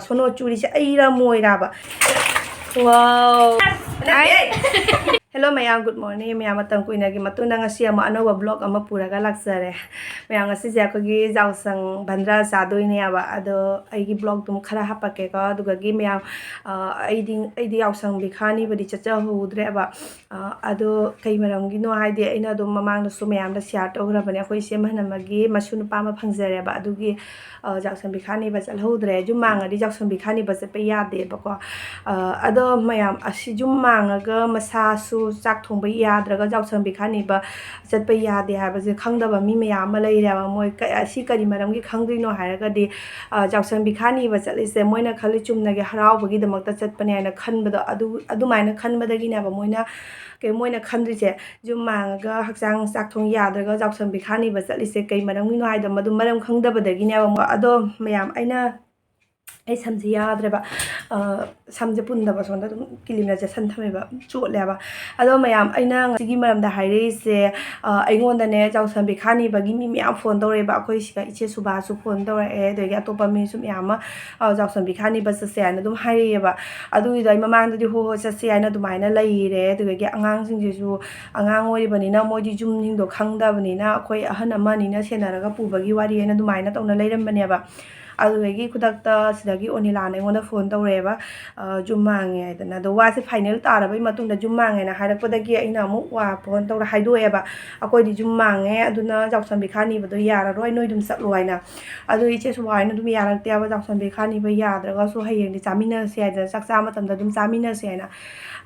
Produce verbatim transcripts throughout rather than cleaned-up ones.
ꯁꯣꯅꯣ ꯆꯨꯔꯤꯁꯦ ꯑꯩꯔ ꯃꯣꯏꯔꯥꯕ? Wow. Hi. Hello ꯃꯌꯥꯝ, good morning꯫ ꯃꯌꯥꯝ, ꯃꯇꯝ ꯀꯨꯏꯅꯒꯤ ꯃꯇꯨꯡꯗ ꯉꯁꯤ ꯑꯃꯨꯛ ꯑꯅꯧꯕ vlog ꯑꯃ ꯄꯨꯔꯒ ꯂꯥꯛꯆꯔꯦ꯫ ꯃꯌꯥꯝ, ꯉꯁꯤꯁꯦ ꯑꯩꯈꯣꯏꯒꯤ ꯌꯥꯎꯁꯪ ꯕꯟꯗ꯭ꯔꯥ ꯆꯥꯗꯣꯏꯅꯦꯕ꯫ ꯑꯗꯣ ꯑꯩꯒꯤ vlogꯇꯨ ꯑꯃꯨꯛ ꯈꯔ ꯍꯥꯞꯄꯛꯀꯦꯀꯣ꯫ ꯑꯗꯨꯒꯒꯤ ꯃꯌꯥꯝ, ꯑ, ꯑꯩꯗꯤ, ꯑꯩꯗꯤ ꯌꯥꯎꯁꯪ ꯕꯤꯈꯥꯅꯤꯕꯗꯤ ꯆꯠꯆꯍꯧꯗ꯭ꯔꯦꯕ꯫ ꯑ, ꯑꯗꯣ ꯀꯩ ꯃꯔꯝꯒꯤꯅꯣ ꯍꯥꯏꯗꯤ, ꯑꯩꯅ ꯑꯗꯨꯝ ꯃꯃꯥꯡꯗꯁꯨ ꯃꯌꯥꯝꯗ share ꯇꯧꯈ꯭ꯔꯕꯅꯦ꯫ ꯑꯩꯈꯣꯏ ꯏꯆꯦ ꯑꯍꯟ ꯑꯃꯒꯤ ꯃꯁꯨ ꯅꯨꯄꯥ ꯑꯃ ꯐꯪꯖꯔꯦꯕ꯫ ꯑꯗꯨꯒꯤ, ꯑ, ꯌꯥꯎꯁꯪ ꯕꯤꯈꯥꯅꯤꯕ ꯆꯠꯍꯧꯗ꯭ꯔꯦ꯫ ꯌꯨꯝ ꯃꯥꯡꯉꯗꯤ ꯌꯥꯎꯁꯪ ꯕꯤꯈꯥꯅꯤꯕ ꯆꯠꯄ ꯌꯥꯗꯦꯕꯀꯣ꯫ ꯑ, ꯑꯗꯣ ꯃꯌꯥꯝ, ꯑꯁꯤ ꯌꯨꯝ ꯃꯥꯡꯉꯒ ꯃꯁꯥꯁꯨ ꯆꯥꯛ ꯊꯣꯡꯕ ꯌꯥꯗ꯭ꯔꯒ ꯌꯥꯎꯁꯪ ꯕꯤꯈꯥꯅꯤꯕ ꯆꯠꯄ ꯌꯥꯗꯦ ꯍꯥꯏꯕꯁꯦ ꯈꯪꯗꯕ ꯃꯤ ꯃꯌꯥꯝ ꯑꯃ ꯂꯩꯔꯦꯕ꯫ ꯃꯣꯏ ꯀ-, ꯑꯁꯤ ꯀꯔꯤ ꯃꯔꯝꯒꯤ ꯈꯪꯗ꯭ꯔꯤꯅꯣ ꯍꯥꯏꯔꯒꯗꯤ, ꯑ, ꯌꯥꯎꯁꯪ ꯕꯤꯈꯥꯅꯤꯕ ꯆꯠꯂꯤꯁꯦ ꯃꯣꯏꯅ ꯈꯜꯂꯤ ꯆꯨꯝꯅꯒꯤ ꯍꯔꯥꯎꯕꯒꯤꯗꯃꯛꯇ ꯆꯠꯄꯅꯦ ꯍꯥꯏꯅ ꯈꯟꯕꯗꯣ, ꯑꯗꯨ, ꯑꯗꯨꯃꯥꯏꯅ ꯈꯟꯕꯗꯒꯤꯅꯦꯕ ꯃꯣꯏꯅ, ꯀꯩ, ꯃꯣꯏꯅ ꯈꯟꯗ꯭ꯔꯤꯁꯦ꯫ ꯌꯨꯝ ꯃꯥꯡꯉꯒ ꯍꯛꯆꯥꯡ ꯆꯥꯛ ꯊꯣꯡ ꯌꯥꯗ꯭ꯔꯒ ꯌꯥꯎꯁꯪ ꯕꯤꯈꯥꯅꯤꯕ ꯆꯠꯂꯤꯁꯦ ꯀꯩ ꯃꯔꯝꯒꯤꯅꯣ ꯍꯥꯏꯗꯣ, ꯃꯗꯨ ꯃꯔꯝ ꯈꯪꯗꯕꯗꯒꯤꯅꯦꯕ꯫ ꯑꯗꯣ ꯃꯌꯥꯝ, ꯑꯩꯅ, ꯑꯩ ꯁꯝꯁꯦ ꯌꯥꯗ꯭ꯔꯦꯕ꯫ ꯑ, ꯁꯝꯁꯦ ꯄꯨꯟꯗꯕ, ꯁꯣꯝꯗ ꯑꯗꯨꯝ ꯀꯤꯂꯤꯞꯅ ꯆꯦꯠꯁꯟ ꯊꯝꯃꯦꯕ, ꯆꯣꯠꯂꯦꯕ꯫ ꯑꯗꯣ ꯃꯌꯥꯝ, ꯑꯩꯅ ꯉꯁꯤꯒꯤ ꯃꯔꯝꯗ ꯍꯥꯏꯔꯛꯏꯁꯦ, ꯑ, ꯑꯩꯉꯣꯟꯗꯅꯦ ꯌꯥꯎꯁꯪ ꯕꯤꯈꯥꯅꯤꯕꯒꯤ ꯃꯤ ꯃꯌꯥꯝ phone ꯇꯧꯔꯛꯑꯦꯕ꯫ ꯑꯩꯈꯣꯏ ꯁꯤꯗ ꯏꯆꯦ ꯁꯨꯕꯥꯁꯁꯨ phone ꯇꯧꯔꯛꯑꯦ, ꯑꯗꯒꯤ ꯑꯇꯣꯞꯄ ꯃꯤꯁꯨ ꯃꯌꯥꯝ ꯑꯃ, ꯑ, ꯌꯥꯎꯁꯪ ꯕꯤꯈꯥꯅꯤꯕ ꯆꯠꯁꯦ ꯍꯥꯏꯅ ꯑꯗꯨꯝ ꯍꯥꯏꯔꯛꯑꯦꯕ꯫ ꯑꯗꯨꯒꯤꯗꯣ ꯑꯩ ꯃꯃꯥꯡꯗꯗꯤ ꯍꯣꯏ ꯍꯣꯏ ꯆꯠꯁꯦ ꯍꯥꯏꯅ ꯑꯗꯨꯃꯥꯏꯅ ꯂꯩꯔꯦ꯫ ꯑꯗꯨꯗꯒꯤ ꯑꯉꯥꯡꯁꯤꯡꯁꯤꯁꯨ ꯑꯉꯥꯡ ꯑꯣꯏꯔꯤꯕꯅꯤꯅ ꯃꯣꯏꯗꯤ ꯌꯨꯝꯁꯤꯡꯗꯣ ꯈꯪꯗꯕꯅꯤꯅ ꯑꯩꯈꯣꯏ ꯑꯍꯟ ꯑꯃ ꯑꯅꯤꯅ ꯁꯦꯟꯅꯔꯒ ꯄꯨꯕꯒꯤ ꯋꯥꯔꯤ ꯍꯥꯏꯅ ꯑꯗꯨꯃꯥꯏꯅ ꯇꯧꯅ ꯂꯩꯔꯝꯕꯅꯦꯕ꯫ ꯑꯗꯨꯗꯒꯤ ꯈꯨꯗꯛꯇ ꯁꯤꯗꯒꯤ ꯑꯣꯅꯤꯂꯥꯅ ꯑꯩꯉꯣꯟꯗ phone ꯇꯧꯔꯛꯑꯦꯕ, ꯑ, ꯌꯨꯝ ꯃꯥꯡꯉꯦ ꯍꯥꯏꯗꯅ꯫ ꯑꯗꯣ ꯋꯥꯁꯦ final ꯇꯥꯔꯕꯩ ꯃꯇꯨꯡꯗ ꯌꯨꯝ ꯃꯥꯡꯉꯦꯅ ꯍꯥꯏꯔꯛꯄꯗꯒꯤ ꯑꯩꯅ ꯑꯃꯨꯛ ꯋꯥ phone ꯇꯧꯔ ꯍꯥꯏꯗꯣꯛꯑꯦꯕ, "ꯑꯩꯈꯣꯏꯗꯤ ꯌꯨꯝ ꯃꯥꯡꯉꯦ, ꯑꯗꯨꯅ ꯌꯥꯎꯁꯪ ꯕꯤꯈꯥꯅꯤꯕꯗꯣ ꯌꯥꯔꯔꯣꯏ, ꯅꯣꯏ ꯑꯗꯨꯝ ꯆꯠꯂꯣ" ꯍꯥꯏꯅ꯫ ꯑꯗꯨ ꯏꯆꯦ ꯁꯨꯕꯥ ꯍꯣꯏꯅ ꯑꯗꯨꯝ ꯌꯥꯔꯛꯇꯦꯕ, "ꯌꯥꯎꯁꯪ ꯕꯤꯈꯥꯅꯤꯕ ꯌꯥꯗ꯭ꯔꯒꯁꯨ ꯍꯌꯦꯡꯗꯤ ꯆꯥꯃꯤꯟꯅꯁꯦ ꯍꯥꯏꯗꯅ, ꯆꯥꯛ ꯆꯥ ꯃꯇꯝꯗ ꯑꯗꯨꯝ ꯆꯥꯃꯤꯟꯅꯁꯦ" ꯍꯥꯏꯅ꯫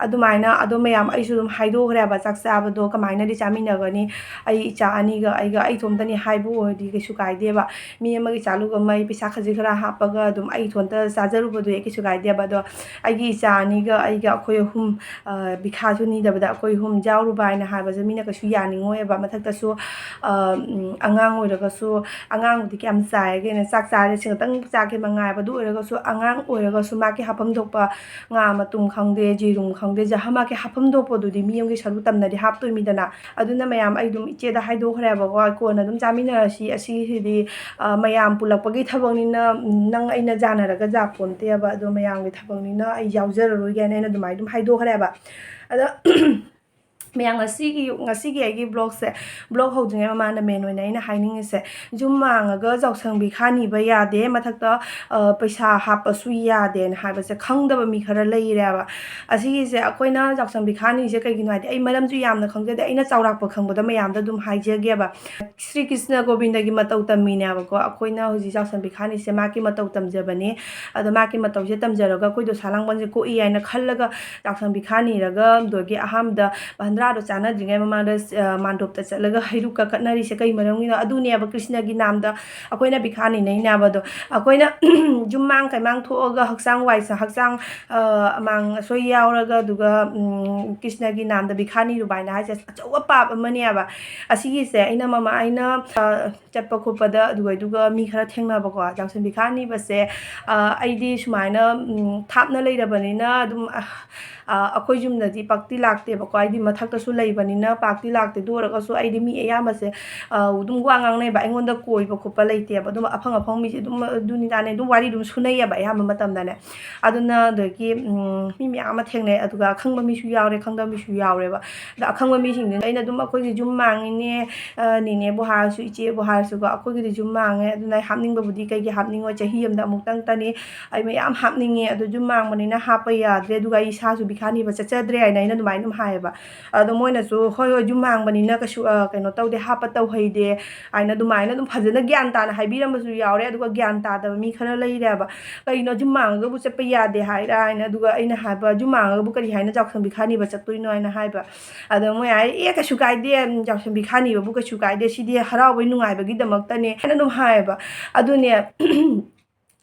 ꯑꯗꯨꯃꯥꯏꯅ ꯑꯗꯣ ꯃꯌꯥꯝ ꯑꯩꯁꯨ ꯑꯗꯨꯝ ꯍꯥꯏꯗꯣꯛꯈ꯭ꯔꯦꯕ, ꯆꯥꯛ ꯆꯥꯕꯗꯣ ꯀꯃꯥꯏꯅꯗꯤ ꯆꯥꯃꯤꯟꯅꯒꯅꯤ? ꯑꯩ ꯏꯆꯥ ꯑꯅꯤꯒ ꯑꯩꯒ, ꯑꯩ ꯏꯇꯣꯝꯇꯅꯤ ꯍꯥꯏꯕ ꯑꯣꯏꯔꯗꯤ ꯀꯩꯁꯨ ꯀꯥꯏꯗꯦꯕ꯫ ꯃꯤ ꯑꯃꯒꯤ ꯆꯥꯂꯨꯛ ꯑꯃ ꯑꯩ ꯄꯩꯁꯥ ꯈꯖꯤꯛ ꯈꯔ ꯍꯥꯞꯄꯒ ꯑꯗꯨꯝ ꯑꯩ ꯏꯇꯣꯝꯇ ꯆꯥꯖꯔꯨꯕꯗꯣ ꯑꯩ ꯀꯩꯁꯨ ꯀꯥꯏꯗꯦꯕ꯫ ꯑꯗꯣ ꯑꯩꯒꯤ ꯏꯆꯥ ꯑꯅꯤꯒ ꯑꯩꯒ ꯑꯩꯈꯣꯏ ꯑꯍꯨꯝ, ꯑ, ꯕꯤꯈꯥꯁꯨ ꯅꯤꯗꯕꯗ ꯑꯩꯈꯣꯏ ꯑꯍꯨꯝ ꯌꯥꯎꯔꯨꯕ ꯍꯥꯏꯅ ꯍꯥꯏꯕꯁꯦ ꯃꯤꯅ ꯀꯩꯁꯨ ꯌꯥꯅꯤꯡꯉꯣꯏꯕ꯫ ꯃꯊꯛꯇꯁꯨ, ꯑ, ꯎꯝ, ꯑꯉꯥꯡ ꯑꯣꯏꯔꯒꯁꯨ, ꯑꯉꯥꯡꯕꯨꯗꯤ ꯀꯌꯥꯝ ꯆꯥꯏꯒꯦꯅ ꯆꯥꯛ ꯆꯥꯔꯦ, ꯁꯤꯈꯛꯇꯪ ꯆꯥꯛꯀꯦ ꯃꯉꯥꯏꯕ꯫ ꯑꯗꯨ ꯑꯣꯏꯔꯒꯁꯨ ꯑꯉꯥꯡ ꯑꯣꯏꯔꯒꯁꯨ ꯃꯥꯒꯤ ꯍꯥꯞꯐꯝ ꯊꯣꯛꯄ ꯉꯥ ꯃꯇꯨꯝ ꯈꯪꯗꯦ, ꯌꯦꯔꯨꯝ ꯈꯪꯗꯦ, ꯖꯍ-, ꯃꯥꯒꯤ ꯍꯥꯞꯐꯝ ꯊꯣꯛꯄꯗꯨꯗꯤ ꯃꯤ ꯑꯃꯒꯤ ꯁꯔꯨꯛ ꯇꯝꯅꯗꯤ ꯍꯥꯞꯇꯣꯏꯃꯤꯗꯅ꯫ ꯑꯗꯨꯅ ꯃꯌꯥꯝ, ꯑꯩ ꯑꯗꯨꯝ ꯏꯆꯦꯗ ꯍꯥꯏꯗꯣꯛꯈ꯭ꯔꯦꯕꯀꯣ, "ꯀꯣꯟꯅ ꯑꯗꯨꯝ ꯆꯥꯃꯤꯟꯅꯔꯁꯤ, ꯑꯁꯤꯁꯤꯗꯤ, ꯑ, ꯃꯌꯥꯝ ꯄꯨꯜꯂꯛꯄꯒꯤ ꯊꯕꯛꯅꯤ, ꯅ-, ꯅꯪ ꯑꯩꯅ ꯌꯥꯅꯔꯒ ꯌꯥꯄꯣꯟꯇꯦꯕ, ꯑꯗꯣ ꯃꯌꯥꯝꯒꯤ ꯊꯕꯛꯅꯤꯅ ꯑꯩ ꯌꯥꯎꯖꯔꯔꯣꯏꯒꯦꯅ ꯑꯩꯅ ꯑꯗꯨꯃꯥꯏꯅ ꯑꯗꯨꯝ ꯍꯥꯏꯗꯣꯛꯈ꯭ꯔꯦꯕ꯫ ꯑꯗ ꯃꯌꯥꯝ, ꯉꯁꯤꯒꯤ, ꯉꯁꯤꯒꯤ ꯑꯩꯒꯤ vlogꯁꯦ, vlog ꯍꯧꯗ꯭ꯔꯤꯉꯩ ꯃꯃꯥꯡꯗ main ꯑꯣꯏꯅ ꯑꯩꯅ ꯍꯥꯏꯅꯤꯡꯉꯤꯁꯦ, ꯌꯨꯝ ꯃꯥꯡꯉꯒ ꯌꯥꯎꯁꯪ ꯚꯤꯈꯥ ꯅꯤꯕ ꯌꯥꯗꯦ, ꯃꯊꯛꯇ, ꯑ, ꯄꯩꯁꯥ ꯍꯥꯞꯄꯁꯨ ꯌꯥꯗꯦꯅ ꯍꯥꯏꯕꯁꯦ ꯈꯪꯗꯕ ꯃꯤ ꯈꯔ ꯂꯩꯔꯦꯕ꯫ ꯑꯁꯤꯒꯤꯁꯦ ꯑꯩꯈꯣꯏꯅ ꯌꯥꯎꯁꯪ ꯚꯤꯈꯥ ꯅꯤꯁꯦ ꯀꯩꯒꯤꯅꯣ ꯍꯥꯏꯗꯤ, ꯑꯩ ꯃꯔꯝꯁꯨ ꯌꯥꯝꯅ ꯈꯪꯖꯗꯦ, ꯑꯩꯅ ꯆꯥꯎꯔꯥꯛꯄ ꯈꯪꯕꯗ ꯃꯌꯥꯝꯗ ꯑꯗꯨꯝ ꯍꯥꯏꯖꯒꯦꯕ꯫ ꯁ꯭ꯔꯤ ꯀ꯭ꯔꯤꯁꯅ ꯒꯣꯕꯤꯟꯗꯒꯤ ꯃꯇꯧ ꯇꯝꯃꯤꯅꯦꯕꯀꯣ꯫ ꯑꯩꯈꯣꯏꯅ ꯍꯧꯖꯤꯛ ꯌꯥꯎꯁꯪ ꯚꯤꯈꯥ ꯅꯤꯁꯦ ꯃꯥꯒꯤ ꯃꯇꯧ ꯇꯝꯖꯕꯅꯤ꯫ ꯑꯗꯣ ꯃꯥꯒꯤ ꯃꯇꯧꯁꯦ ꯇꯝꯖꯔꯒ ꯑꯩꯈꯣꯏ ꯗꯣꯁꯥ ꯂꯥꯡꯕꯟꯁꯦ ꯀꯣꯛꯏ ꯍꯥꯏꯅ ꯈꯜꯂꯒ ꯌꯥꯎꯁꯪ ꯚꯤꯈꯥ ꯅꯤꯔꯒ, ꯑꯗꯨꯗꯒꯤ ꯑꯍꯥꯟꯕꯗ ꯚꯟꯗ꯭ꯔꯥꯗꯣ ꯆꯥꯟꯅꯗ꯭ꯔꯤꯉꯩ ꯃꯃꯥꯡꯗ, ꯑ, ꯃꯥꯟꯗꯣꯞꯇ ꯆꯠꯂꯒ ꯍꯩꯔꯨꯛꯀ ꯀꯠꯅꯔꯤꯁꯦ ꯀꯩ ꯃꯔꯝꯒꯤꯅꯣ? ꯑꯗꯨꯅꯦꯕ ꯀ꯭ꯔꯤꯁꯅꯒꯤ ꯅꯥꯝꯗ ꯑꯩꯈꯣꯏꯅ ꯚꯤꯈꯥ ꯅꯤꯅꯩꯅꯦꯕ꯫ ꯑꯗꯣ ꯑꯩꯈꯣꯏꯅ ꯌꯨꯝ ꯃꯥꯡ ꯀꯩꯃꯥꯡ ꯊꯣꯛꯑꯒ ꯍꯛꯆꯥꯡ ꯋꯥꯏ ꯆ-, ꯍꯛꯆꯥꯡ, ꯑ, ꯑꯃꯥꯡ ꯑꯁꯣꯏ ꯌꯥꯎꯔꯒ, ꯑꯗꯨꯒ, ꯎꯝ, ꯀ꯭ꯔꯤꯁꯅꯒꯤ ꯅꯥꯝꯗ ꯚꯤꯈꯥ ꯅꯤꯔꯨꯕ ꯍꯥꯏꯅ ꯍꯥꯏꯁꯦ ꯑꯆꯧꯕ ꯄꯥꯞ ꯑꯃꯅꯦꯕ꯫ ꯑꯁꯤꯒꯤꯁꯦ ꯑꯩꯅ ꯃꯃꯥ, ꯑꯩꯅ, ꯑ, ꯆꯠꯄ ꯈꯣꯠꯄꯗ ꯑꯗꯨꯒ, ꯑꯗꯨꯒ ꯃꯤ ꯈꯔ ꯊꯦꯡꯅꯕꯀꯣ, ꯌꯥꯎꯁꯪ ꯚꯤꯈꯥ ꯅꯤꯕꯁꯦ, ꯑ, ꯑꯩꯗꯤ ꯁꯨꯃꯥꯏꯅ, ꯎꯝ, ꯊꯥꯞꯅ ꯂꯩꯔꯕꯅꯤꯅ ꯑꯗꯨꯝ, ꯑ, ꯑ, ꯑꯩꯈꯣꯏ ꯌꯨꯝꯗꯗꯤ ꯄꯥꯛꯇꯤ ꯂꯥꯛꯇꯦꯕꯀꯣ, ꯍꯥꯏꯗꯤ ꯃꯊꯛꯇꯁꯨ ꯂꯩꯕꯅꯤꯅ ꯄꯥꯛꯇꯤ ꯂꯥꯛꯇꯦ꯫ ꯑꯗꯨ ꯑꯣꯏꯔꯒꯁꯨ ꯑꯩꯗꯤ ꯃꯤ ꯑꯌꯥꯝꯕꯁꯦ, ꯑ, ꯑꯗꯨꯝ ꯋꯥ ꯉꯥꯡꯅꯩꯕ, ꯑꯩꯉꯣꯟꯗ ꯀꯣꯏꯕ ꯈꯣꯠꯄ ꯂꯩꯇꯦꯕ꯫ ꯑꯗꯨꯝ ꯑꯐꯪ ꯑꯐꯪ ꯃꯤꯁꯦ ꯑꯗꯨꯝ ꯑꯗꯨꯅꯤ ꯇꯥꯅꯦ ꯑꯗꯨꯝ ꯋꯥꯔꯤ ꯑꯗꯨꯝ ꯁꯨꯅꯩꯌꯦꯕ ꯑꯌꯥꯝꯕ ꯃꯇꯝꯗꯅꯦ꯫ ꯑꯗꯨꯅ ꯑꯗꯒꯤ, ꯎꯝ, ꯃꯤ ꯃꯌꯥꯝ ꯑꯃ ꯊꯦꯡꯅꯩ, ꯑꯗꯨꯒ ꯑꯈꯪꯕ ꯃꯤꯁꯨ ꯌꯥꯎꯔꯦ, ꯈꯪꯗꯕ ꯃꯤꯁꯨ ꯌꯥꯎꯔꯦꯕ꯫ ꯑꯗ ꯑꯈꯪꯕ ꯃꯤꯁꯤꯡꯗꯨꯅ ꯑꯩꯅ ꯑꯗꯨꯝ, "ꯑꯩꯈꯣꯏꯒꯤ ꯌꯨꯝ ꯃꯥꯡꯉꯤꯅꯦ, ꯑ, ꯅꯦꯅꯦꯕꯨ ꯍꯥꯏꯔꯁꯨ, ꯏꯆꯦꯕꯨ ꯍꯥꯏꯔꯁꯨꯀꯣ, ꯑꯩꯈꯣꯏꯒꯤꯗꯤ ꯌꯨꯝ ꯃꯥꯡꯉꯦ, ꯑꯗꯨꯅ ꯑꯩ ꯍꯥꯞꯅꯤꯡꯕꯕꯨꯗꯤ ꯀꯩꯒꯤ ꯍꯥꯞꯅꯤꯡꯉꯣꯏ, ꯆꯍꯤ ꯑꯃꯗ ꯑꯃꯨꯛꯇꯪꯇꯅꯤ, ꯑꯩ ꯃꯌꯥꯝ ꯍꯥꯞꯅꯤꯡꯉꯦ, ꯑꯗꯣ ꯌꯨꯝ ꯃꯥꯡꯕꯅꯤꯅ ꯍꯥꯞꯄ ꯌꯥꯗ꯭ꯔꯦ, ꯑꯗꯨꯒ ꯑꯩ ꯏꯁꯥꯁꯨ ꯚꯤꯈꯥ ꯅꯤꯕ ꯆꯠꯆꯗ꯭ꯔꯦ" ꯍꯥꯏꯅ ꯑꯩꯅ ꯑꯗꯨꯃꯥꯏꯅ ꯑꯗꯨꯝ ꯍꯥꯏꯌꯦꯕ꯫ ꯑꯗꯣ ꯃꯣꯏꯅꯁꯨ, "ꯍꯣꯏ, ꯍꯣꯏ, ꯌꯨꯝ ꯃꯥꯡꯕꯅꯤꯅ ꯀꯩꯁꯨ, ꯑ, ꯀꯩꯅꯣ ꯇꯧꯗꯦ, ꯍꯥꯞꯄ ꯇꯧꯍꯩꯗꯦ" ꯍꯥꯏꯅ ꯑꯗꯨꯃꯥꯏꯅ ꯑꯗꯨꯝ ꯐꯖꯅ ꯒ꯭ꯌꯥꯟ ꯇꯥꯅ ꯍꯥꯏꯕꯤꯔꯝꯕꯁꯨ ꯌꯥꯎꯔꯦ, ꯑꯗꯨꯒ ꯒ꯭ꯌꯥꯟ ꯇꯥꯗꯕ ꯃꯤ ꯈꯔ ꯂꯩꯔꯦꯕ꯫ "ꯀꯩꯅꯣ, ꯌꯨꯝ ꯃꯥꯡꯉꯒꯕꯨ ꯆꯠꯄ ꯌꯥꯗꯦ ꯍꯥꯏꯔ?" ꯍꯥꯏꯅ꯫ ꯑꯗꯨꯒ ꯑꯩꯅ ꯍꯥꯏꯕ, "ꯌꯨꯝ ꯃꯥꯡꯉꯒꯕꯨ ꯀꯔꯤ ꯍꯥꯏꯅ ꯌꯥꯎꯁꯪ ꯚꯤꯈꯥ ꯅꯤꯕ ꯆꯠꯇꯣꯏꯅꯣ?" ꯍꯥꯏꯅ ꯍꯥꯏꯕ꯫ ꯑꯗꯣ ꯃꯣꯏ ꯍꯥꯏ, "ꯑꯦ, ꯀꯩꯁꯨ ꯀꯥꯏꯗꯦ, ꯌꯥꯎꯁꯪ ꯚꯤꯈꯥ ꯅꯤꯕꯕꯨ ꯀꯩꯁꯨ ꯀꯥꯏꯗꯦ, ꯁꯤꯗꯤ ꯍꯔꯥꯎꯕꯩ ꯅꯨꯡꯉꯥꯏꯕꯒꯤꯗꯃꯛꯇꯅꯦ" ꯍꯥꯏꯅ ꯑꯗꯨꯝ ꯍꯥꯏꯌꯦꯕ꯫ ꯑꯗꯨꯅꯦ,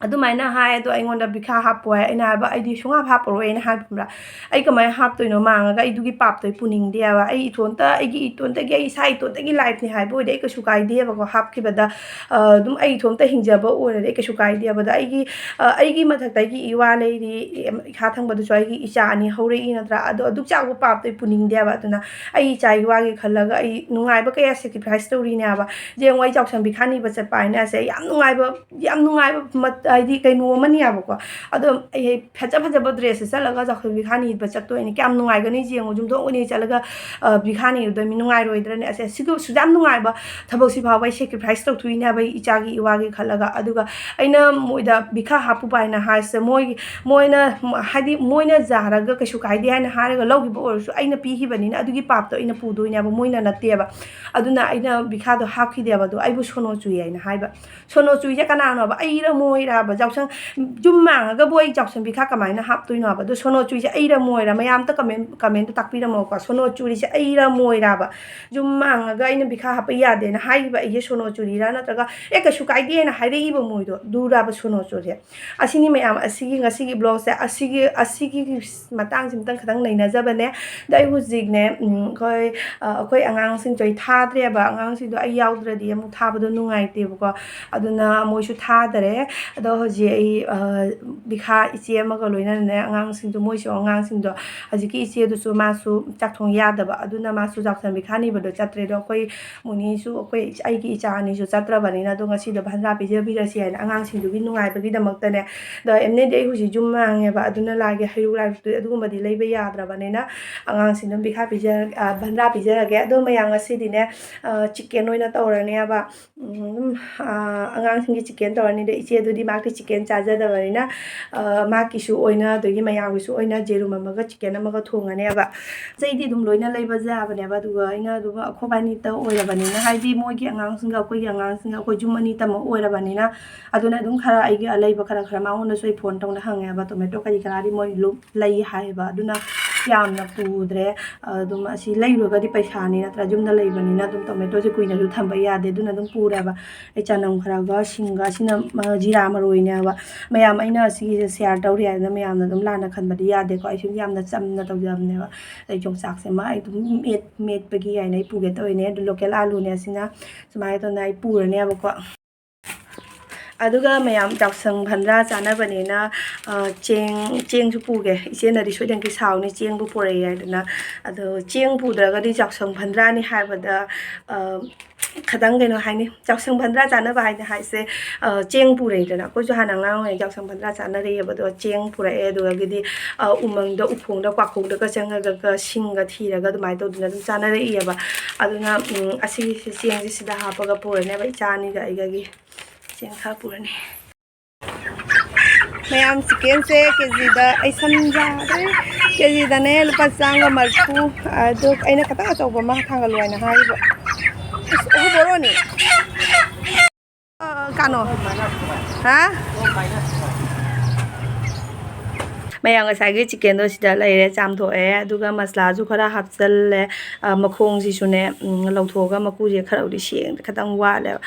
ꯑꯗꯨꯃꯥꯏꯅ ꯍꯥꯏ꯫ ꯑꯗꯣ ꯑꯩꯉꯣꯟꯗ ꯕꯤꯈꯥ ꯍꯥꯞꯄꯣ ꯍꯥꯏ꯫ ꯑꯩꯅ ꯍꯥꯏꯕ, "ꯑꯩꯗꯤ ꯁꯨꯡꯍꯥꯞ ꯍꯥꯞꯄꯔꯣꯏ" ꯑꯩꯅ ꯍꯥꯏꯕ, ꯈꯪꯕ꯭ꯔꯥ? "ꯑꯩ ꯀꯃꯥꯏꯅ ꯍꯥꯞꯇꯣꯏꯅꯣ? ꯃꯥꯡꯉꯒ ꯑꯩꯗꯨꯒꯤ ꯄꯥꯞꯇꯣ ꯑꯩ ꯄꯨꯅꯤꯡꯗꯦꯕ꯫ ꯑꯩ ꯏꯇꯣꯟꯇ, ꯑꯩꯒꯤ ꯏꯇꯣꯟꯇꯒꯤ, ꯑꯩ ꯏꯁꯥ ꯏꯇꯣꯟꯇꯒꯤ life ꯅꯤ ꯍꯥꯏꯕ ꯑꯣꯏꯔꯗꯤ ꯑꯩ ꯀꯩꯁꯨ ꯀꯥꯏꯗꯦꯕꯀꯣ, ꯍꯥꯞꯈꯤꯕꯗ꯫ ꯑ, ꯑꯗꯨꯝ ꯑꯩ ꯏꯇꯣꯝꯇ ꯍꯤꯡꯖꯕ ꯑꯣꯏꯔꯗꯤ ꯑꯩ ꯀꯩꯁꯨ ꯀꯥꯏꯗꯦꯕ꯫ ꯑꯗ ꯑꯩꯒꯤ, ꯑ, ꯑꯩꯒꯤ ꯃꯊꯛꯇ ꯑꯩꯒꯤ ꯏꯋꯥ ꯂꯩꯔꯤ, ꯏꯈꯥ ꯊꯪꯕꯗꯁꯨ ꯑꯩꯒꯤ ꯏꯆꯥ ꯑꯅꯤ ꯍꯧꯔꯛꯏ ꯅꯠꯇ꯭ꯔꯥ? ꯑꯗꯣ ꯑꯗꯨꯛ ꯆꯥꯎꯕ ꯄꯥꯞꯇꯣ ꯑꯩ ꯄꯨꯅꯤꯡꯗꯦꯕ꯫ ꯑꯗꯨꯅ ꯑꯩ ꯏꯆꯥ ꯏꯋꯥꯒꯤ ꯈꯜꯂꯒ ꯑꯩ ꯅꯨꯡꯉꯥꯏꯕ ꯀꯌꯥ sacrifice ꯇꯧꯔꯤꯅꯦꯕ꯫ ꯌꯦꯡꯉꯣ, ꯑꯩ ꯌꯥꯎꯁꯪ ꯕꯤꯈꯥ ꯅꯤꯕ ꯆꯠꯄ ꯍꯥꯏꯅ ꯑꯁꯦ ꯌꯥꯝ ꯅꯨꯡꯉꯥꯏꯕ, ꯌꯥꯝ ꯅꯨꯡꯉꯥꯏꯕ ꯃꯠ-, ꯍꯥꯏꯗꯤ ꯀꯩꯅꯣ ꯑꯃꯅꯦꯕꯀꯣ꯫ ꯑꯗꯣ ꯑꯩ ꯐꯖ ꯐꯖꯕ dress ꯁꯦꯠꯂꯒ ꯌꯥꯎꯁꯪ ꯕꯤꯈꯥ ꯅꯤꯕ ꯆꯠꯇꯣꯏꯅꯦ꯫ ꯀꯌꯥꯝ ꯅꯨꯡꯉꯥꯏꯒꯅꯤ ꯌꯦꯡꯉꯣ, ꯌꯨꯝꯊꯣꯡ ꯈꯨꯗꯤꯡ ꯆꯠꯂꯒ, ꯑ, ꯕꯤꯈꯥ ꯅꯤꯔꯨꯗꯣꯏ ꯃꯤ ꯅꯨꯡꯉꯥꯏꯔꯣꯏꯗ꯭ꯔꯅꯦ? ꯑꯁꯦ ꯁꯤꯒ-, ꯁꯨꯛꯌꯥꯝ ꯅꯨꯡꯉꯥꯏꯕ ꯊꯕꯛꯁꯤ ꯐꯥꯎꯕ ꯑꯩ sacrifice ꯇꯧꯊꯣꯛꯏꯅꯦꯕ ꯑꯩ ꯏꯆꯥꯒꯤ ꯏꯋꯥꯒꯤ ꯈꯜꯂꯒ꯫ ꯑꯗꯨꯒ ꯑꯩꯅ ꯃꯣꯏꯗ ꯕꯤꯈꯥ ꯍꯥꯞꯄꯨꯕ ꯍꯥꯏꯅ ꯍꯥꯏꯁꯦ, ꯃꯣꯏꯒꯤ, ꯃꯣꯏꯅ, ꯍꯥꯏꯗꯤ ꯃꯣꯏꯅ ꯌꯥꯔꯒ ꯀꯩꯁꯨ ꯀꯥꯏꯗꯦ ꯍꯥꯏꯅ ꯍꯥꯏꯔꯒ ꯂꯧꯈꯤꯕ ꯑꯣꯏꯔꯁꯨ ꯑꯩꯅ ꯄꯤꯈꯤꯕꯅꯤꯅ ꯑꯗꯨꯒꯤ ꯄꯥꯞꯇꯣ ꯑꯩꯅ ꯄꯨꯗꯣꯏꯅꯦꯕ, ꯃꯣꯏꯅ ꯅꯠꯇꯦꯕ꯫ ꯑꯗꯨꯅ ꯑꯩꯅ ꯕꯤꯈꯥꯗꯣ ꯍꯥꯞꯈꯤꯗꯦꯕ꯫ ꯑꯗꯣ ꯑꯩꯕꯨ ꯁꯣꯅꯣ ꯆꯨꯏ ꯍꯥꯏꯅ ꯍꯥꯏꯕ꯫ ꯁꯣꯅꯣ ꯆꯨꯔꯤꯁꯦ ꯀꯅꯥꯅꯣꯕ? ꯑꯩꯔ ꯃꯣꯏꯔꯕ? ꯌꯥꯎꯁꯪ, ꯌꯨꯝ ꯃꯥꯡꯉꯒꯕꯨ ꯑꯩ ꯌꯥꯎꯁꯪ ꯕꯤꯈꯥ ꯀꯃꯥꯏꯅ ꯍꯥꯞꯇꯣꯏꯅꯣꯕ? ꯑꯗꯣ ꯁꯣꯅꯣ ꯆꯨꯔꯤꯁꯦ ꯑꯩꯔ ꯃꯣꯏꯔ? ꯃꯌꯥꯝ ꯑꯝꯇ comment, comment ꯇ ꯇꯥꯛꯄꯤꯔꯝꯃꯣꯀꯣ꯫ ꯁꯣꯅꯣ ꯆꯨꯔꯤꯁꯦ ꯑꯩꯔ ꯃꯣꯏꯔꯕ? ꯌꯨꯝ ꯃꯥꯡꯉꯒ ꯑꯩꯅ ꯕꯤꯈꯥ ꯍꯥꯞꯄ ꯌꯥꯗꯦꯅ ꯍꯥꯏꯈꯤꯕ ꯑꯩꯁꯦ ꯁꯣꯅꯣ ꯆꯨꯔꯤꯔꯥ? ꯅꯠꯇ꯭ꯔꯒ, "ꯑꯦ, ꯀꯩꯁꯨ ꯀꯥꯏꯗꯦꯅ" ꯍꯥꯏꯔꯛꯏꯕ ꯃꯣꯏꯗꯣ, ꯑꯗꯨꯔꯕ ꯁꯣꯅꯣ ꯆꯨꯔꯤꯁꯦ? ꯑꯁꯤꯅꯤ ꯃꯌꯥꯝ, ꯑꯁꯤꯒꯤ ꯉꯁꯤꯒꯤ vlog ꯁꯦ, ꯑꯁꯤꯒꯤ, ꯑꯁꯤꯒꯤ ꯃꯇꯥꯡꯁꯤꯃꯇꯪ ꯈꯤꯇꯪ ꯅꯩꯅꯖꯕꯅꯦ꯫ ꯑꯗꯣ ꯑꯩ ꯍꯧꯖꯤꯛꯅꯦ, ꯎꯝ, ꯑꯩꯈꯣꯏ, ꯑ, ꯑꯩꯈꯣꯏ ꯑꯉꯥꯡꯁꯤꯡꯁꯨ ꯑꯩ ꯊꯥꯗ꯭ꯔꯦꯕ꯫ ꯑꯉꯥꯡꯁꯤꯡꯗꯣ ꯑꯩ ꯌꯥꯎꯗ꯭ꯔꯗꯤ ꯑꯃꯨꯛ ꯊꯥꯕꯗꯣ ꯅꯨꯡꯉꯥꯏꯇꯦꯕꯀꯣ꯫ ꯑꯗꯨꯅ ꯃꯣꯏꯁꯨ ꯊꯥꯗꯔꯦ꯫ ꯑꯗꯣ ꯍꯧꯖꯤꯛ ꯑꯩ, ꯑ, ꯕꯤꯈꯥ ꯏꯆꯦ ꯑꯃꯒ ꯂꯣꯏꯅꯅꯅꯦ, ꯑꯉꯥꯡꯁꯤꯡꯗꯣ, ꯃꯣꯏꯁꯨ ꯑꯉꯥꯡꯁꯤꯡꯗꯣ, ꯍꯧꯖꯤꯛꯀꯤ ꯏꯆꯦꯗꯨꯁꯨ ꯃꯥꯁꯨ ꯆꯥꯛ ꯊꯣꯡ ꯌꯥꯗꯕ, ꯑꯗꯨꯅ ꯃꯥꯁꯨ ꯌꯥꯎꯁꯪ ꯕꯤꯈꯥ ꯅꯤꯕꯗꯣ ꯆꯠꯇ꯭ꯔꯦ꯫ ꯑꯗꯣ ꯑꯩꯈꯣꯏ ꯃꯨꯅꯤꯁꯨ, ꯑꯩꯈꯣꯏ, ꯑꯩꯒꯤ ꯏꯆꯥ ꯑꯅꯤꯁꯨ ꯆꯠꯇ꯭ꯔꯕꯅꯤꯅ, ꯑꯗꯣ ꯉꯁꯤꯗꯣ ꯚꯟꯗ꯭ꯔꯥ ꯄꯤꯖꯕꯤꯔꯁꯤ ꯍꯥꯏꯅ ꯑꯉꯥꯡꯁꯤꯡꯗꯨꯒꯤ ꯅꯨꯡꯉꯥꯏꯕꯒꯤꯗꯃꯛꯇꯅꯦ꯫ ꯑꯗꯣ ꯑꯦꯝꯅꯦꯗꯤ ꯑꯩ ꯍꯧꯖꯤꯛ ꯌꯨꯝ ꯃꯥꯡꯉꯦꯕ, ꯑꯗꯨꯅ ꯂꯥꯏꯒꯤ ꯍꯩꯔꯨꯛ ꯂꯥꯏꯔꯨꯛꯇꯨꯗꯤ ꯑꯗꯨꯒꯨꯝꯕꯗꯤ ꯂꯩꯕ ꯌꯥꯗ꯭ꯔꯕꯅꯤꯅ, ꯑꯉꯥꯡꯁꯤꯡꯗꯣ ꯕꯤꯈꯥ ꯄꯤꯖ-, ꯑ, ꯚꯟꯗ꯭ꯔꯥ ꯄꯤꯖꯔꯒꯦ꯫ ꯑꯗꯣ ꯃꯌꯥꯝ ꯉꯁꯤꯗꯤꯅꯦ, ꯑ, chicken ꯑꯣꯏꯅ ꯇꯧꯔꯅꯦꯕ꯫ ꯎꯝ, ꯑꯗꯨꯝ, ꯑ, ꯑꯉꯥꯡꯁꯤꯡꯒꯤ chicken ꯇꯧꯔꯅꯤ꯫ ꯑꯗꯣ ꯏꯆꯦꯗꯨꯗꯤ ꯃꯥꯛꯇꯤ chicken ꯆꯥꯖꯗꯕꯅꯤꯅ, ꯑ, ꯃꯥꯒꯤꯁꯨ ꯑꯣꯏꯅ, ꯑꯗꯒꯤ ꯃꯌꯥꯝꯒꯤꯁꯨ ꯑꯣꯏꯅ ꯌꯦꯔꯨꯝ ꯑꯃꯒ chicken ꯑꯃꯒ ꯊꯣꯡꯉꯅꯦꯕ꯫ ꯄꯣꯠ ꯆꯩꯗꯤ ꯑꯗꯨꯝ ꯂꯣꯏꯅ ꯂꯩꯕ ꯌꯥꯕꯅꯦꯕ, ꯑꯗꯨꯒ ꯑꯩꯅ ꯑꯗꯨꯝ ꯑꯩꯈꯣꯏꯕꯥꯅꯤꯇ ꯑꯣꯏꯔꯕꯅꯤꯅ, ꯍꯥꯏꯗꯤ ꯃꯣꯏꯒꯤ ꯑꯉꯥꯡꯁꯤꯡꯒ ꯑꯩꯈꯣꯏꯒꯤ ꯑꯉꯥꯡꯁꯤꯡꯒ ꯑꯩꯈꯣꯏ ꯌꯨꯝ ꯑꯅꯤꯇꯃꯛ ꯑꯣꯏꯔꯕꯅꯤꯅ, ꯑꯗꯨꯅ ꯑꯗꯨꯝ ꯈꯔ ꯑꯩꯒꯤ ꯑꯂꯩꯕ ꯈꯔ ꯈꯔ ꯃꯉꯣꯟꯗꯁꯨ ꯑꯩ phone ꯇꯧꯅ ꯍꯪꯉꯦꯕ, tomato ꯀꯔꯤ ꯀꯔꯥꯗꯤ ꯃꯣꯏ ꯂꯨ-, ꯂꯩ ꯍꯥꯏꯌꯦꯕ꯫ ꯑꯗꯨꯅ ꯌꯥꯝꯅ ꯄꯨꯗ꯭ꯔꯦ꯫ ꯑꯗꯨꯝ ꯑꯁꯤ ꯂꯩꯔꯨꯔꯒꯗꯤ ꯄꯩꯁꯥꯅꯤ ꯅꯠꯇ꯭ꯔꯥ? ꯌꯨꯝꯗ ꯂꯩꯕꯅꯤꯅ ꯑꯗꯨꯝ ꯇꯣꯃꯦꯇꯣꯁꯦ ꯀꯨꯏꯅꯁꯨ ꯊꯝꯕ ꯌꯥꯗꯦ, ꯑꯗꯨꯅ ꯑꯗꯨꯝ ꯄꯨꯔꯦꯕ꯫ ꯑꯩ ꯆꯅꯝ ꯈꯔꯒ, ꯁꯤꯡꯒ, ꯑꯁꯤꯅ ꯃ-, ꯖꯤꯔꯥ ꯃꯔꯣꯏꯅꯦꯕ꯫ ꯃꯌꯥꯝ, ꯑꯩꯅ ꯑꯁꯤꯒꯤꯁꯦ ꯁꯤꯌꯥꯔ ꯇꯧꯔꯤ ꯍꯥꯏꯗꯅ ꯃꯌꯥꯝꯅ ꯑꯗꯨꯝ ꯂꯥꯟꯅ ꯈꯟꯕꯗꯤ ꯌꯥꯗꯦꯀꯣ꯫ ꯑꯩꯁꯨ ꯌꯥꯝꯅ ꯆꯝꯅ ꯇꯧꯖꯕꯅꯦꯕ꯫ ꯑꯗꯩ ꯌꯣꯡꯆꯥꯛꯁꯦ ꯃꯥ ꯑꯩ ꯑꯗꯨꯝ ꯃꯦꯠ-, ꯃꯦꯠꯄꯒꯤ ꯍꯥꯏꯅ ꯑꯩ ꯄꯨꯒꯦ ꯇꯧꯔꯤꯅꯦ꯫ ꯑꯗꯨ ꯂꯣꯀꯦꯜ ꯑꯥꯂꯨꯅꯦ ꯑꯁꯤꯅ꯫ ꯁꯨꯃꯥꯏꯅ ꯇꯧꯗꯅ ꯑꯩ ꯄꯨꯔꯅꯦꯕꯀꯣ꯫ ꯑꯗꯨꯒ ꯃꯌꯥꯝ ꯌꯥꯎꯁꯪ ꯐꯟꯗ꯭ꯔꯥ ꯆꯥꯅꯕꯅꯤꯅ, ꯑ, ꯆꯦꯡ, ꯆꯦꯡꯁꯨ ꯄꯨꯒꯦ꯫ ꯏꯆꯦꯅꯗꯤ ꯁꯣꯏꯗꯅꯒꯤ ꯁꯥꯎꯅꯤ, ꯆꯦꯡꯕꯨ ꯄꯨꯔꯛꯏ ꯍꯥꯏꯗꯅ꯫ ꯑꯗꯣ ꯆꯦꯡ ꯄꯨꯗ꯭ꯔꯒꯗꯤ ꯌꯥꯎꯁꯪ ꯐꯟꯗ꯭ꯔꯥꯅꯤ ꯍꯥꯏꯕꯗ, ꯑ, ꯈꯤꯇꯪ ꯀꯩꯅꯣ ꯍꯥꯏꯅꯤ, ꯌꯥꯎꯁꯪ ꯐꯟꯗ꯭ꯔꯥ ꯆꯥꯅꯕ ꯍꯥꯏꯅ ꯍꯥꯏꯁꯦ, ꯑ, ꯆꯦꯡ ꯄꯨꯔꯛꯏꯗꯅ꯫ ꯑꯩꯈꯣꯏꯁꯨ ꯍꯥꯟꯅ ꯑꯉꯥꯡ ꯑꯣꯏꯔꯤꯉꯩ ꯌꯥꯎꯁꯪ ꯐꯟꯗ꯭ꯔꯥ ꯆꯥꯅꯔꯛꯑꯦꯕ꯫ ꯑꯗꯣ ꯆꯦꯡ ꯄꯨꯔꯛꯑꯦ, ꯑꯗꯨꯗꯒꯤꯗꯤ, ꯑ, ꯎꯃꯪꯗ, ꯎꯈꯣꯡꯗ, ꯋꯥꯈꯣꯡꯗꯒ ꯆꯪꯉꯒ ꯁꯤꯡꯒ ꯊꯤꯔꯒ ꯑꯗꯨꯃꯥꯏꯅ ꯇꯧꯗꯅ ꯑꯗꯨꯝ ꯆꯥꯅꯔꯛꯏꯑꯕ꯫ ꯑꯗꯨꯅ, ꯎꯝ, ꯑꯁꯤꯒꯤ ꯆꯦꯡꯁꯦ ꯁꯤꯗ ꯍꯥꯞꯄꯒ ꯄꯨꯔꯅꯦꯕ, ꯏꯆꯥ ꯑꯅꯤꯒ ꯑꯩꯒꯒꯤ꯫ ꯆꯦꯡ ꯈꯔ ꯄꯨꯔꯅꯤ꯫ ꯃꯌꯥꯝ, ꯆꯤꯀꯦꯟꯁꯦ ꯀꯦꯖꯤꯗ, ꯑꯩ ꯁꯝ ꯌꯥꯗ꯭ꯔꯦ, ꯀꯦꯖꯤꯗꯅꯦ ꯂꯨꯄꯥ ꯆꯥꯝꯃꯒ ꯃꯔꯤꯐꯨ꯫ ꯑꯗꯨ ꯑꯩꯅ ꯈꯤꯇꯪ ꯑꯆꯧꯕ ꯑꯃ ꯊꯥꯡꯒꯠꯂꯨ ꯍꯥꯏꯅ ꯍꯥꯏꯔꯤꯕ꯫ ꯑꯁ, ꯑꯣꯍꯣ, ꯕꯣꯔꯣꯅꯤ꯫ ꯑ, ꯀꯥꯅꯣ? ꯍꯥ? ꯃꯌꯥꯝ, ꯉꯁꯥꯏꯒꯤ ꯆꯤꯀꯦꯟꯗꯣ ꯁꯤꯗ ꯂꯩꯔꯦ, ꯆꯥꯝꯊꯣꯛꯑꯦ, ꯑꯗꯨꯒ ꯃꯁꯂꯥꯁꯨ ꯈꯔ ꯍꯥꯞꯆꯜꯂꯦ꯫ ꯑ, ꯃꯈꯣꯡꯁꯤꯁꯨꯅꯦ, ꯎꯝ, ꯂꯧꯊꯣꯛꯑꯒ ꯃꯀꯨꯁꯦ ꯈꯔꯕꯨꯗꯤ ꯁꯦꯡ-, ꯈꯤꯇꯪ ꯋꯥꯠꯂꯦꯕ꯫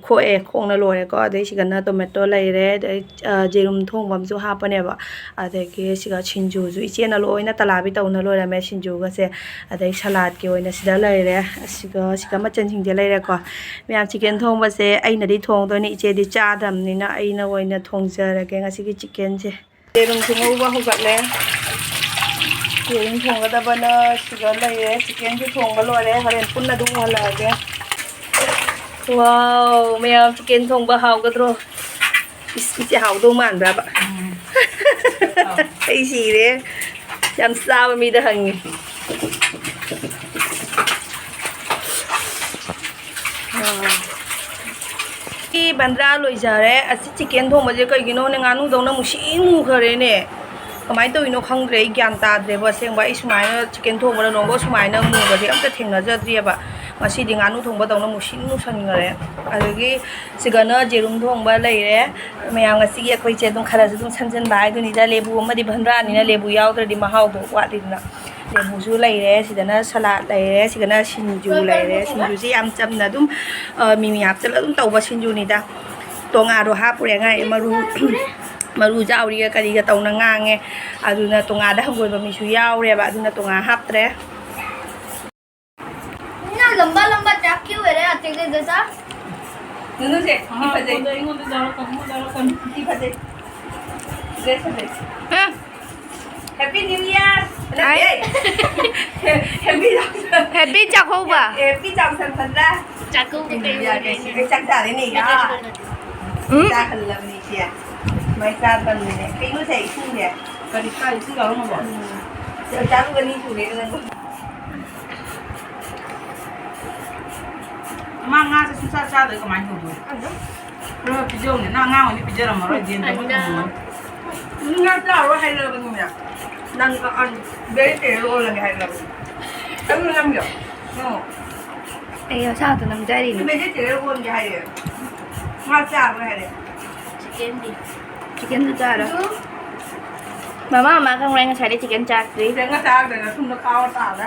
ꯈꯣꯛꯑꯦ, ꯈꯣꯛꯅ ꯂꯣꯏꯔꯦꯀꯣ꯫ ꯑꯗꯩ ꯁꯤꯗꯅ ꯇꯣꯃꯦꯇꯣ ꯂꯩꯔꯦ, ꯑꯗꯩ, ꯑ, ꯌꯦꯔꯨꯝ ꯊꯣꯡꯕ ꯑꯃꯁꯨ ꯍꯥꯞꯄꯅꯦꯕ꯫ ꯑꯗꯒꯤ ꯁꯤꯒ ꯁꯤꯡꯖꯨꯁꯨ ꯏꯆꯦꯅ ꯂꯣꯏꯅ ꯇꯂꯥꯕꯤ ꯇꯧꯅ ꯂꯣꯏꯔꯝꯃꯦ, ꯁꯤꯡꯖꯨꯒꯁꯦ꯫ ꯑꯗꯩ ꯁꯂꯥꯠꯀꯤ ꯑꯣꯏꯅ ꯁꯤꯗ ꯂꯩꯔꯦ꯫ ꯑꯁꯤꯒ, ꯁꯤꯒ ꯃꯆꯜꯁꯤꯡꯁꯦ ꯂꯩꯔꯦꯀꯣ꯫ ꯃꯌꯥꯝ, ꯆꯤꯀꯦꯟ ꯊꯣꯡꯕꯁꯦ ꯑꯩꯅꯗꯤ ꯊꯣꯡꯗꯣꯏꯅꯦ, ꯏꯆꯦꯗꯤ ꯆꯥꯗ꯭ꯔꯕꯅꯤꯅ ꯑꯩꯅ ꯑꯣꯏꯅ ꯊꯣꯡꯖꯔꯒꯦ ꯉꯁꯤꯒꯤ ꯆꯤꯀꯦꯟꯁꯦ꯫ ꯌꯦꯔꯨꯝꯁꯨ ꯉꯧꯕ ꯍꯧꯒꯠꯂꯦ꯫ ꯌꯦꯔꯨꯝ ꯊꯣꯡꯒꯗꯕꯅ ꯁꯤꯗ ꯂꯩꯔꯦ꯫ ꯆꯤꯀꯦꯟꯁꯨ ꯊꯣꯡꯕ ꯂꯣꯏꯔꯦ꯫ ꯍꯣꯔꯦꯟ ꯄꯨꯟꯅ ꯑꯗꯨꯝ ꯎꯍꯜꯂꯛꯑꯒꯦ꯫ ꯋꯥꯎ, ꯃꯌꯥꯝ, ꯆꯤꯀꯦꯟ ꯊꯣꯡꯕ ꯍꯥꯎꯒꯗ꯭ꯔꯣ? ꯏꯁ, ꯏꯆꯦ ꯍꯥꯎꯗꯧ ꯃꯥꯟꯕ꯭ꯔꯕ? ꯎꯝ꯫ ꯑꯩ ꯁꯤꯔꯦ꯫ ꯌꯥꯝ ꯆꯥꯕ ꯃꯤꯗ ꯍꯪꯉꯤ꯫ ꯁꯤ ꯕꯟꯗ꯭ꯔꯥ ꯂꯣꯏꯖꯔꯦ꯫ ꯑꯁꯤ ꯆꯤꯀꯦꯟ ꯊꯣꯡꯕꯁꯦ ꯀꯩꯒꯤꯅꯣꯅꯦ, ꯉꯥꯅꯨꯗꯧꯅ ꯃꯨꯁꯤ ꯃꯨꯈ꯭ꯔꯦꯅꯦ꯫ ꯀꯃꯥꯏꯅ ꯇꯧꯔꯤꯅꯣ ꯈꯪꯗ꯭ꯔꯦ, ꯑꯩ ꯒ꯭ꯌꯥꯟ ꯇꯥꯗ꯭ꯔꯦꯕ꯫ ꯑꯁꯦꯡꯕ, ꯑꯩ ꯁꯨꯃꯥꯏꯅ ꯆꯤꯀꯦꯟ ꯊꯣꯡꯕꯗ ꯅꯣꯡꯃ ꯁꯨꯃꯥꯏꯅ ꯃꯨꯕꯁꯦ ꯑꯝꯇ ꯊꯦꯡꯅꯖꯗ꯭ꯔꯤꯑꯕ꯫ ꯉꯁꯤꯗꯤ ꯉꯥꯅꯨ ꯊꯣꯡꯕꯗꯧꯅ ꯃꯨꯁꯤꯟ ꯃꯨꯁꯟꯈꯔꯦ꯫ ꯑꯗꯒꯤ ꯁꯤꯗꯅ ꯖꯦꯔꯨꯝ ꯊꯣꯡꯕ ꯂꯩꯔꯦ꯫ ꯃꯌꯥꯝ ꯉꯁꯤꯒꯤ ꯑꯩꯈꯣꯏꯁꯦ ꯑꯗꯨꯝ ꯈꯔꯁꯨ ꯑꯗꯨꯝ ꯁꯝꯖꯤꯟꯕ ꯍꯥꯏꯗꯨꯅꯤꯗ꯫ ꯂꯦꯕꯨ ꯑꯃꯗꯤ ꯚꯟꯗ꯭ꯔꯥꯅꯤꯅ ꯂꯦꯕꯨ ꯌꯥꯎꯗ꯭ꯔꯗꯤ ꯃꯍꯥꯎꯗꯣ ꯋꯥꯠꯂꯤꯗꯅ꯫ ꯂꯦꯕꯨꯁꯨ ꯂꯩꯔꯦ, ꯁꯤꯗꯅ ꯁꯂꯥꯗ ꯂꯩꯔꯦ, ꯁꯤꯗꯅ ꯁꯤꯡꯖꯨ ꯂꯩꯔꯦ꯫ ꯁꯤꯡꯖꯨꯁꯤ ꯌꯥꯝ ꯆꯝꯅ ꯑꯗꯨꯝ, ꯑ, ꯃꯤꯃꯤ ꯍꯥꯞꯆꯤꯜꯂꯒ ꯑꯗꯨꯝ ꯇꯧꯕ ꯁꯤꯡꯖꯨꯅꯤꯗ꯫ ꯇꯣꯉꯥꯗꯣ ꯍꯥꯞꯄꯨꯔꯦ, ꯉꯥꯏ ꯃꯔꯨ, ꯃꯔꯨ ꯆꯥꯎꯔꯤꯒ ꯀꯔꯤꯒ ꯇꯧꯅ ꯉꯥꯡꯉꯦ꯫ ꯑꯗꯨꯅ ꯇꯣꯉꯥꯗ ꯍꯪꯒꯣꯏꯕ ꯃꯤꯁꯨ ꯌꯥꯎꯔꯦꯕ, ꯑꯗꯨꯅ ꯇꯣꯉꯥ ꯍꯥꯞꯇ꯭ꯔꯦ꯫ इतना लंबा लंबा चाकू है रे, तेरे जैसा। नुनू से, हाँ, फंसे। वो तो, वो तो ज्यादा कम, वो ज्यादा कम। फंसे। ड्रेस फंसे। हाँ। Happy New Year! Hi. Happy New Year! Happy Chakouba! Happy Chakouba! Chakouba! Happy New Year! ꯆꯥꯛ ꯆꯥꯔꯦꯅꯦ, ꯌꯥ꯫ ꯎꯝ? ꯆꯥ ꯍꯜꯂꯕꯅꯤ ꯏꯆꯦ꯫ ꯃꯩ ꯆꯥꯗꯕꯅꯤꯅꯦ꯫ ꯀꯩꯅꯣ ꯁꯦ, ꯏꯁꯤꯡꯁꯦ? ꯀꯔꯤ ꯆꯥ, ꯏꯁꯤꯡ ꯌꯥꯎꯔꯝꯃꯕꯣ? ꯎꯝ꯫ ꯆꯥꯛ ꯆꯥꯔꯨꯕꯅꯤ ꯁꯨꯔꯦ ꯅꯪꯕꯨ꯫ ꯃꯥ ꯉꯥꯁꯦ ꯁꯨꯡꯆꯥ ꯆꯥꯗ꯭ꯔꯗꯤ ꯀꯃꯥꯏꯅ ꯇꯧꯗꯣꯏꯅꯣ? ꯈꯪꯗꯦ꯫ ꯈꯔ ꯄꯤꯖꯧꯅꯦ꯫ ꯅꯪ ꯑꯉꯥꯡ ꯑꯣꯏꯗꯤ ꯄꯤꯖꯔꯝꯃꯔꯣꯏ, ꯗꯦꯟ ꯇꯧꯕ ꯑꯟꯗꯥ꯫ ꯊꯝꯃꯝꯃꯅꯤ꯫ ꯎꯝ, ꯉꯥ ꯆꯥꯔꯣꯏ ꯍꯥꯏꯔꯕꯅꯤꯅꯦ꯫ ꯅꯪ, ꯑ, ꯑ, ꯚꯦꯖꯤꯇꯦꯔꯤꯌꯟ ꯑꯣꯜꯂꯒꯦ ꯍꯥꯏꯔꯕꯅꯤ꯫ ꯑꯗꯨ ꯅꯝꯃꯤꯔꯣ? ꯑꯣ꯫ ꯑꯩ ꯃꯁꯥꯗꯣ ꯅꯝꯖꯔꯤꯅꯦ꯫ ꯚꯦꯖꯤꯇꯦꯔꯤꯌꯟ ꯑꯣꯟꯒꯦ ꯍꯥꯏꯔꯦ꯫ ꯉꯥ ꯆꯥꯔꯣꯏ ꯍꯥꯏꯔꯦ꯫ ꯆꯤꯛꯀꯟꯗꯤ? ꯆꯤꯛꯀꯟꯁꯨ ꯆꯥꯔꯣꯏ꯫ ꯑꯗꯨ ꯃꯃꯥ, ꯃꯃꯥ ꯈꯪꯕ꯭ꯔꯥ? ꯑꯩ ꯉꯁꯥꯏꯗꯩ ꯆꯤꯛꯀꯟ ꯆꯥꯗ꯭ꯔꯤ꯫ ꯆꯤꯛꯀꯟꯒ ꯆꯥꯗ꯭ꯔꯦ, ꯅꯊꯨꯝꯗ ꯀꯥꯎꯔ ꯇꯥꯔꯦ꯫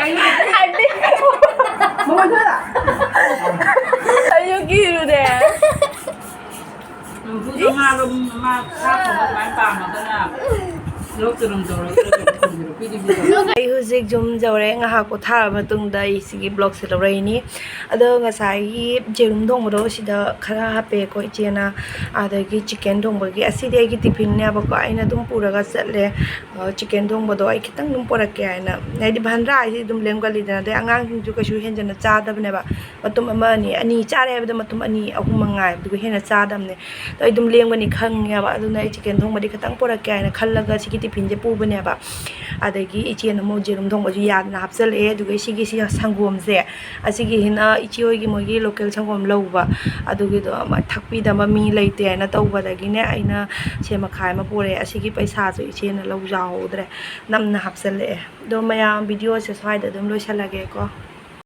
ꯑꯗꯨ ꯃꯉꯣꯟꯗ? ꯑꯩꯁꯨ ꯀꯤꯔꯨꯔꯦ꯫ ꯅꯝꯐꯨꯗ ꯉꯥꯗꯣ ꯃꯥ ꯆꯥꯛ ꯊꯣꯡꯕ ꯑꯗꯨꯃꯥꯏꯅ ꯄꯥꯝꯃꯒꯅ ꯂꯣꯛ ꯆꯅꯝ ꯇꯧꯔꯒ ꯊꯣꯡꯕꯤꯔꯣ, ꯄꯤꯗꯤ ꯄꯤꯗꯕ꯫ ꯑꯩ ꯍꯧꯖꯤꯛ ꯌꯨꯝ ꯌꯧꯔꯦ꯫ ꯉꯥꯏꯍꯥꯛ ꯄꯣꯊꯥꯔꯕ ꯃꯇꯨꯡꯗ ꯑꯩ ꯁꯤꯒꯤ vlogꯁꯦ ꯂꯧꯔꯛꯏꯅꯤ꯫ ꯑꯗꯣ ꯉꯁꯥꯏꯒꯤ ꯖꯦꯔꯨꯝ ꯊꯣꯡꯕꯗꯣ ꯁꯤꯗ ꯈꯔ ꯍꯥꯞꯄꯦꯀꯣ ꯏꯆꯦꯅ꯫ ꯑꯗꯒꯤ ꯆꯤꯛꯀꯟ ꯊꯣꯡꯕꯒꯤ, ꯑꯁꯤꯗꯤ ꯑꯩꯒꯤ ꯇꯤꯐꯤꯟꯅꯦꯕꯀꯣ, ꯑꯩꯅ ꯑꯗꯨꯝ ꯄꯨꯔꯒ ꯆꯠꯂꯦ꯫ ꯑ, ꯆꯤꯛꯀꯟ ꯊꯣꯡꯕꯗꯣ ꯑꯩ ꯈꯤꯇꯪ ꯑꯗꯨꯝ ꯄꯨꯔꯛꯀꯦ ꯍꯥꯏꯅ, ꯍꯥꯏꯗꯤ ꯚꯟꯗ꯭ꯔꯥ ꯍꯥꯏꯁꯤꯗꯤ ꯑꯗꯨꯝ ꯂꯦꯝꯒꯜꯂꯤꯗꯅ, ꯑꯗꯩ ꯑꯉꯥꯡꯁꯤꯡꯁꯨ ꯀꯩꯁꯨ ꯍꯦꯟꯖꯟꯅ ꯆꯥꯗꯕꯅꯦꯕ꯫ ꯃꯇꯨꯝ ꯑꯃ ꯑꯅꯤ, ꯑꯅꯤ ꯆꯥꯔꯦ ꯍꯥꯏꯕꯗ ꯃꯇꯨꯝ ꯑꯅꯤ ꯑꯍꯨꯝ ꯃꯉꯥꯏ, ꯑꯗꯨꯒ ꯍꯦꯟꯅ ꯆꯥꯗꯕꯅꯦ꯫ ꯑꯗꯣ ꯑꯩ ꯑꯗꯨꯝ ꯂꯦꯝꯒꯅꯤ ꯈꯪꯉꯦꯕ, ꯑꯗꯨꯅ ꯑꯩ ꯆꯤꯛꯀꯟ ꯊꯣꯡꯕꯗꯤ ꯈꯤꯇꯪ ꯄꯨꯔꯛꯀꯦ ꯍꯥꯏꯅ ꯈꯜꯂꯒ ꯁꯤꯒꯤ ꯇꯤꯐꯤꯟꯁꯦ ꯄꯨꯕꯅꯦꯕ꯫ ꯑꯗꯒꯤ ꯏꯆꯦꯅ ꯑꯃꯨꯛ ꯌꯦꯔꯨꯝ ꯊꯣꯡꯕꯁꯨ ꯌꯥꯗꯅ ꯍꯥꯞꯆꯜꯂꯛꯑꯦ꯫ ꯑꯗꯨꯒ ꯁꯤꯒꯤ ꯁꯤ ꯁꯪꯒꯣꯝꯁꯦ, ꯑꯁꯤꯒꯤꯁꯤꯅ ꯏꯆꯦ ꯍꯣꯏꯒꯤ ꯃꯣꯏꯒꯤ ꯂꯣꯀꯦꯜ ꯁꯪꯒꯣꯝ ꯂꯧꯕ, ꯑꯗꯨꯒꯤꯗꯣ ꯑꯃ ꯊꯛꯄꯤꯗꯕ ꯃꯤ ꯂꯩꯇꯦꯅ ꯇꯧꯕꯗꯒꯤꯅꯦ, ꯑꯩꯅ ꯁꯦ ꯃꯈꯥꯏ ꯑꯃ ꯄꯨꯔꯛꯑꯦ꯫ ꯑꯁꯤꯒꯤ ꯄꯩꯁꯥꯁꯨ ꯏꯆꯦꯅ ꯂꯧꯖꯍꯧꯗ꯭ꯔꯦ, ꯅꯝꯅ ꯍꯥꯞꯆꯜꯂꯛꯑꯦ꯫ ꯑꯗꯣ ꯃꯌꯥꯝ, ꯚꯤꯗꯤꯑꯣꯁꯦ ꯁ꯭ꯋꯥꯏꯗ ꯑꯗꯨꯝ ꯂꯣꯏꯁꯜꯂꯒꯦꯀꯣ꯫